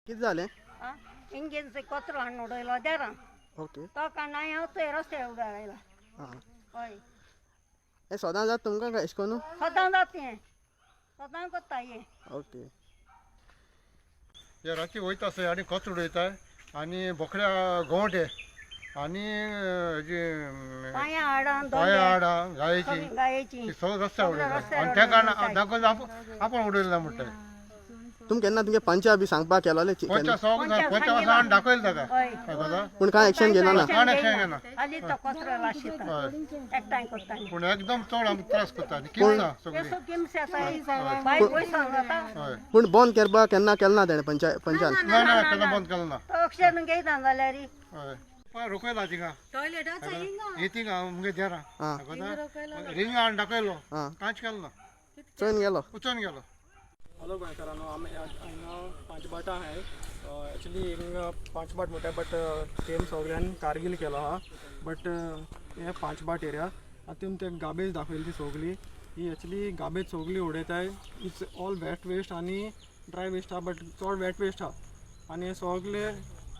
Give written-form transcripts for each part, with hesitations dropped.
कितें जालें? इंजिन कचरो हाडून उडयलो देरान. ओके. तो काडना हांव थंय रस्त्यार उबें रायला. आं. हय. हें सदां जाता तुमकां काय एशें कोन्नू? सदां जाता हें, सदां करता हें. ओके. हे राती वयता थंय आनी कचरो उडयताय आनी बोकड्या गोंवटे आनी हेजी पांयां हाडां. पांयां हाडां गायेची. गायेची. ती सगळं रस्त्यार सगळें उडयता रस्त्यार आनी तेका उडयता. दाखोवन आपण उडयलें ना म्हणटाय. तुमी केन्ना तुमगे पंचा बी सांगपाक केलोले? पंचा सगळं पंचा पंचा सांगिलां. हाडून दाखयलें ताका. हय. दाखयता. पूण कांय एक्शन घेयला ना? कांय action घेयना. हाली तो कचरो लाशिता. हय. एकठांय करता. पूण एकदम चड आमकां त्रास करता आनी किमसां सगळीं. तेसो किमसे आसा बाय पयसो जाता. हय. पूण बंद करपाक केन्ना केलें ना तेणें पंचान? ना ना, केन्ना बंद केलें ना. तो अक्षर घेयना जाल्यार. हय, पळय रोखयला थिंगा ही थिंगा मुगे देरा. आं. दाखयता, रिंग हाडून दाखयलो. आं. कांयच केलें ना. चोयन गेलो. वचून गेलो. हॅलो गोंयकारांनो, आमी हांगा पांचबाटा आहाय. एक्चुली हिंगा पांचबाट म्हणटा, बट तेम सगळ्यान कारगील केलो आहा, बट हे पांचबाट एरिया. आतां तुमी ते गार्बेज दाखयली ती सगळी, ही एक्चुली गार्बेज सगळी उडयताय. It's all wet waste आनी ड्राय वेस्ट आहा, बट चड वेट वेस्ट आहा. आनी हे सगळे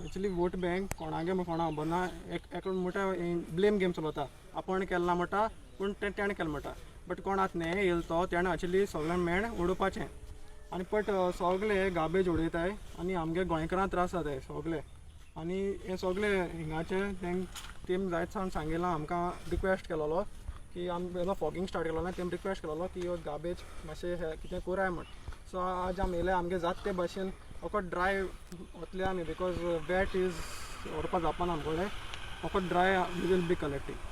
एक्चुली वोट बँक कोणागे म्हण कोणा खबर ना. एक एकलो म्हणटा, ब्लेम गेम चलता, आपूण केलें ना म्हणटा, पूण तें तेणें केलें म्हणटा. बट कोण आतां न्हय येयलो तो तेणें एक्चुली सगळ्यांक मेण उडोवपाचें. आनी बट सगळे गार्बेज उडयताय आनी आमगे गोंयकारांक त्रास जाताय सगळे. आनी हे सगळे हिंगाचे तेम जायत सावन सांगिलां, आमकां रिक्वेस्ट केलोलो की आमी जेन्ना फॉगिंग स्टार्ट केलोलो तेम रिक्वेस्ट केलोलो की ह्यो गार्बेज मातशें हे कितें कोराय म्हण. सो आज आमी येयले, आमगे जाता ते भाशेन फकत ड्राय वतले आमी, because wet is व्हरपा जावपाना आमकोडे. फकत dry we will be collecting.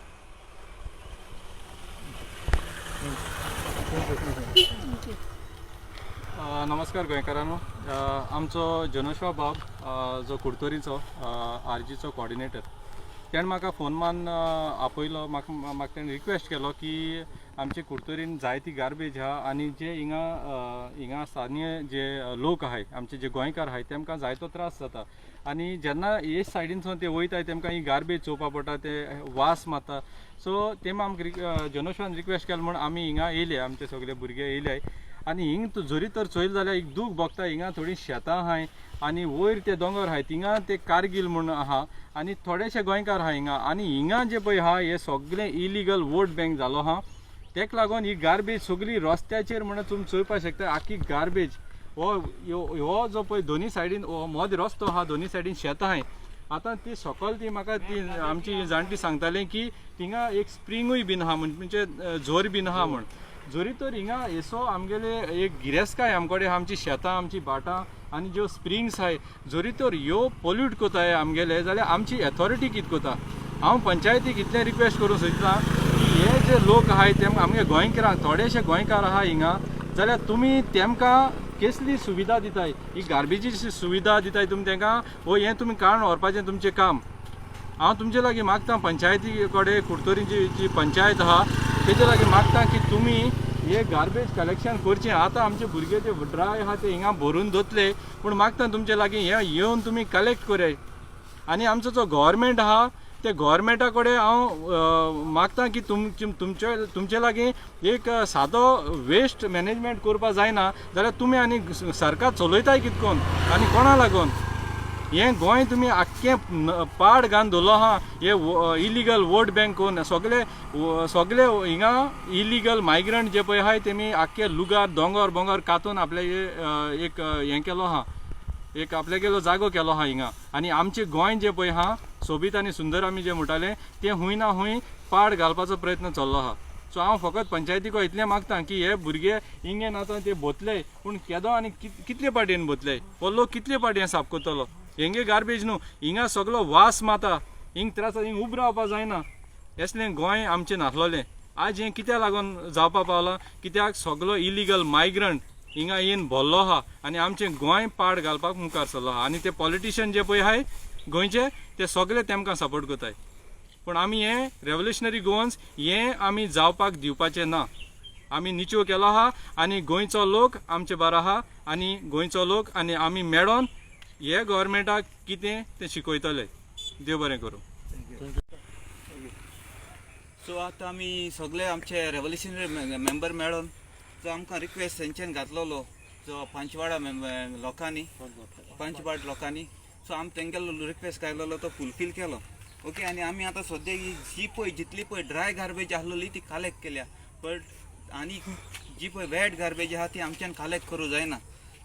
नमस्कार गोंयकारांनो. आमचो जनोशवा बाब जो कुडतरीचो आरजीचो कॉर्डिनेटर, तेणें म्हाका फोन मारून आपयलो. म्हाका म्हाका तेणें रिक्वेस्ट केलो की आमचे कुडतरीन जायती गार्बेज आहा आनी जे हिंगा हिंगा स्थानीय जे लोक आहाय, आमचे जे गोंयकार आहाय, तेमकां जायतो त्रास जाता. आनी जेन्ना हे सायडीनसून ते वयताय तेमकां ही गार्बेज चोवपा पडटा, ते वास मारता. सो तेम आमकां जनोशवान रिक्वेस्ट केलो म्हूण आमी हिंगा येयले, आमचे सगळे भुरगे येयले. आनी हिंग तूं जरी तर चोयलें जाल्यार एक दूख भोगता. हिंगा थोडीं शेतां आहाय आनी वयर ते दोंगर आहाय, थिंगा ते कारगील म्हूण आहा आनी थोडेशे गोंयकार आहा हिंगा. आनी हिंगा जे पळय आहा हे सगळें इलिगल वोट बँक जालो आहा. तेका लागून ही गार्बेज सगळी रस्त्याचेर म्हणून तुमी चोवपाक शकता. आख्खी गार्बेज हो हो जो पळय दोनी सायडीन हो मदीं रस्तो आहा, दोनी सायडीन शेतां आहाय. आतां ती सकयल ती म्हाका ती आमची जाणटी सांगताली की थिंगा एक स्प्रिंगूय बीन आहा, म्हणजे झोर बीन आहा म्हण. जरी तर हिंगा येसो आमगेले एक गिरेस्तकाय आमकडे, आमची शेतां, आमची भाटां आनी ज्यो स्प्रिंग्स आहाय, जरी तर ह्यो पोल्यूट कोताय आमगेले जाल्यार आमची एथॉरिटी कितें कोता? हांव पंचायतीक इतलें रिक्वेस्ट करूंक सोदता की हे जे लोक आहाय ते आमगे गोंयकारांक, थोडेशे गोंयकार आहा हिंगा, जाल्यार तुमी तेमकां कसली सुविधा दिताय? ही गार्बेजीची सुविधा दिताय तुमी तेंकां वो हें तुमी काडून व्हरपाचें तुमचें काम? हांव तुमचे लागीं मागता, पंचायती कडेन, कुडतरीची जी पंचायत आहा तेजे लागीं मागता की तुमी हे गार्बेज कलेक्शन करचें. आतां आमचे भुरगे जे ड्राय आहा ते हिंगा भरून दवरतले, पूण मागता तुमचे लागीं हें येवन तुमी कलेक्ट कराय. आनी आमचो जो गव्हर्मेंट आहा ते गव्हर्मेंटा कडेन हांव मागता की तुमचे तुमचे लागीं एक सादो वेस्ट मॅनेजमेंट करपा जायना जाल्यार तुमी आनी सरकार चलयताय कितें करून आनी कोणा लागून? हें गोंय तुमी आख्खें पाड घालून दवरलो आहा. हे इलिगल वोट बँक करून सगळे सगळे हिंगा इलिगल मायग्रंट जे पळय आहाय तेमी आख्खे लुगार दोंगर बोंगर कातून आपले एक हें केलो आहा, एक आपल्यागेलो जागो केलो आहा हिंगा. आनी आमचें गोंय जें पळय आहा सोबीत आनी सुंदर आमी जें म्हणटाले तें हूंय ना हूंय पाड घालपाचो प्रयत्न चल्लो आहा. सो हांव फकत पंचायतीको इतलें मागता की हे भुरगे इंगेन आतां ते भोतले, पूण केदो आनी कितले पाटयेन भोतले? हो लोक कितले पाटी हें साफ करतलो? हेंगे गार्बेज न्हू, हिंगा सगलो वास माता, हिंग त्रास, हिंग उब रावपा जायना. असलें गोंय आमचें नासलोलें. आज हें कित्याक लागून जावपा पावलां? कित्याक सगलो इलिगल मायग्रंट हिंगा येवन भरलो आहा आनी आमचें गोंय पाड घालपाक मुखार सरलो आहा. आनी ते पॉलिटिशियन जे पळय आहाय गोंयचे ते सगळे तेमकां सपोर्ट करताय. पूण आमी हें रेवोल्युशनरी गोवन्स हें आमी जावपाक दिवपाचें ना. आमी निचो केलो आहा आनी गोंयचो लोक आमचे बारा आहा आनी गोंयचो लोक आनी आमी मेळोन हे गव्हर्मेंटाक कितें तें शिकयतले. देव बरें करूं. सो आतां आमी सगळे आमचे रेवोल्युशनरी मेंबर मेळोन जो आमकां रिक्वेस्ट तेंच्यान घातलोलो जो पांचवाडा लोकांनी, पंचबाट लोकांनी. सो आमी तेंगेलो रिक्वेस्ट घायलेलो तो फुलफील केलो. ओके, आनी आमी आतां सद्या ही जी पळय जितली पळय ड्राय गार्बेज आसलेली ती कलेक्ट केल्या, बट आनी जी पळय वेट गार्बेज आहा ती आमच्यान कलेक्ट करूं जायना.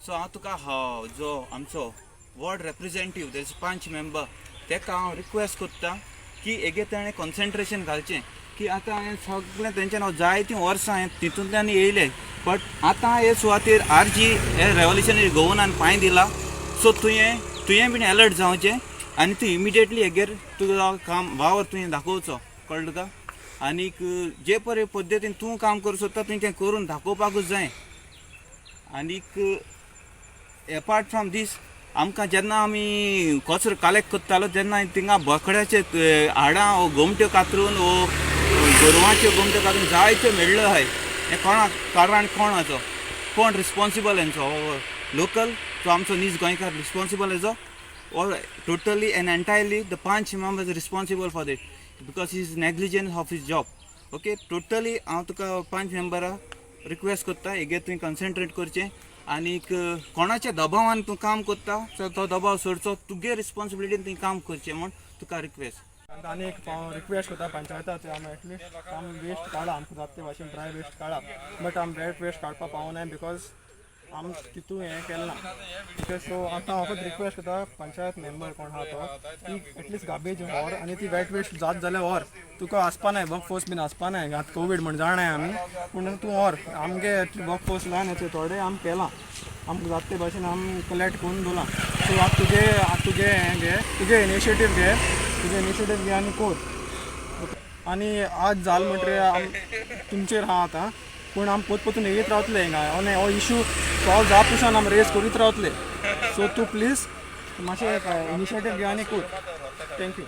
सो हांव तुका जो आमचो वॉर्ड रेप्रेझेंटीव तेज पंच मेंबर तेका हांव रिक्वेस्ट करता की हेगे तेणें कॉन्सेंट्रेशन घालचें की आतां हांवें सगळें तेंच्यान हांव जायतीं वर्सां हांवें तितूंतल्यान येयलें, बट आतां हे सुवातेर आर जी हे रेवोल्युशनरी गोवनान पांय दिला. सो तुवें बीन एलर्ट जावचें आनी तूं इमिडिएटली हेगेर तुजो काम वावर तुवें दाखोवचो, कळ्ळें तुका? आनीक जे परे पद्दतीन तूं काम करूं सोदता तुवें तें करून दाखोवपाकूच जाय. आनीक एपार्ट फ्रॉम दीस, आमकां जेन्ना आमी कचरो कलेक्ट करतालो तेन्ना थिंगा बोकड्याचे हाडां वो गोमट्यो कातरून वो गोरवांच्यो गोमट्यो कातरून जायत्यो मेळ्ळ्यो आहाय. हें कोणाक कारण, कोण हाचो, कोण रिस्पोन्सिबल हेंचो? लोकल जो आमचो नीज गोंयकार रिस्पोन्सिबल हेजो, or totally and entirely the panch member is responsible for that because his negligence of his job? Okay, totally हांव तुका पंच मेंबरा रिक्वेस्ट करता, हेगेर तुवें कॉन्सेंट्रेट करचें आनीक कोणाच्या दबावान तूं काम करता तो दबाव सोडचो, तुगे रिस्पोन्सिबिलिटीन तुवें काम करचें म्हूण तुका रिक्वेस्ट. आनी एक हांव रिक्वेस्ट करता पंचायताचे, आमी एटलिस्ट आमी वेस्ट काडा, आमकां जाता ते भाशेन ड्राय वेस्ट काडा, बट आमी वेट वेस्ट काडपा पावनाय because आमी तितू हें केलें ना. Because so आतां हांव फक्त रिक्वेस्ट करता पंचायत मेंबर कोण आहा तो की एटलिस्ट गार्बेज व्हर आनी ती वेट वेस्ट जात जाल्यार व्हर. तुका आसपा नाय वर्क फोर्स बीन आसपा नाय, आतां कोवीड म्हण जाणाय आमी, पूण तूं व्हर. आमगे वर्क फोर्स ल्हान येता, थोडे आमी केलां, आमकां जाता ते भाशेन आमी कलेक्ट करून दवरलां. सो आतां तुगे हें घे, तुगे इनिशिएटीव घे, तुगे इनिशिएटीव घे आनी कोर. आनी आज जाल म्हणटरीर आम तुमचेर आहा आतां, पूण आमी पोत पोतून येयत रावतले हिंगा आनी हो इशू सॉल्व जावपा पसून आमी रेज करीत रावतले. सो तूं प्लीज मातशें इनिशिएटीव घे आनी कोर. Thank you.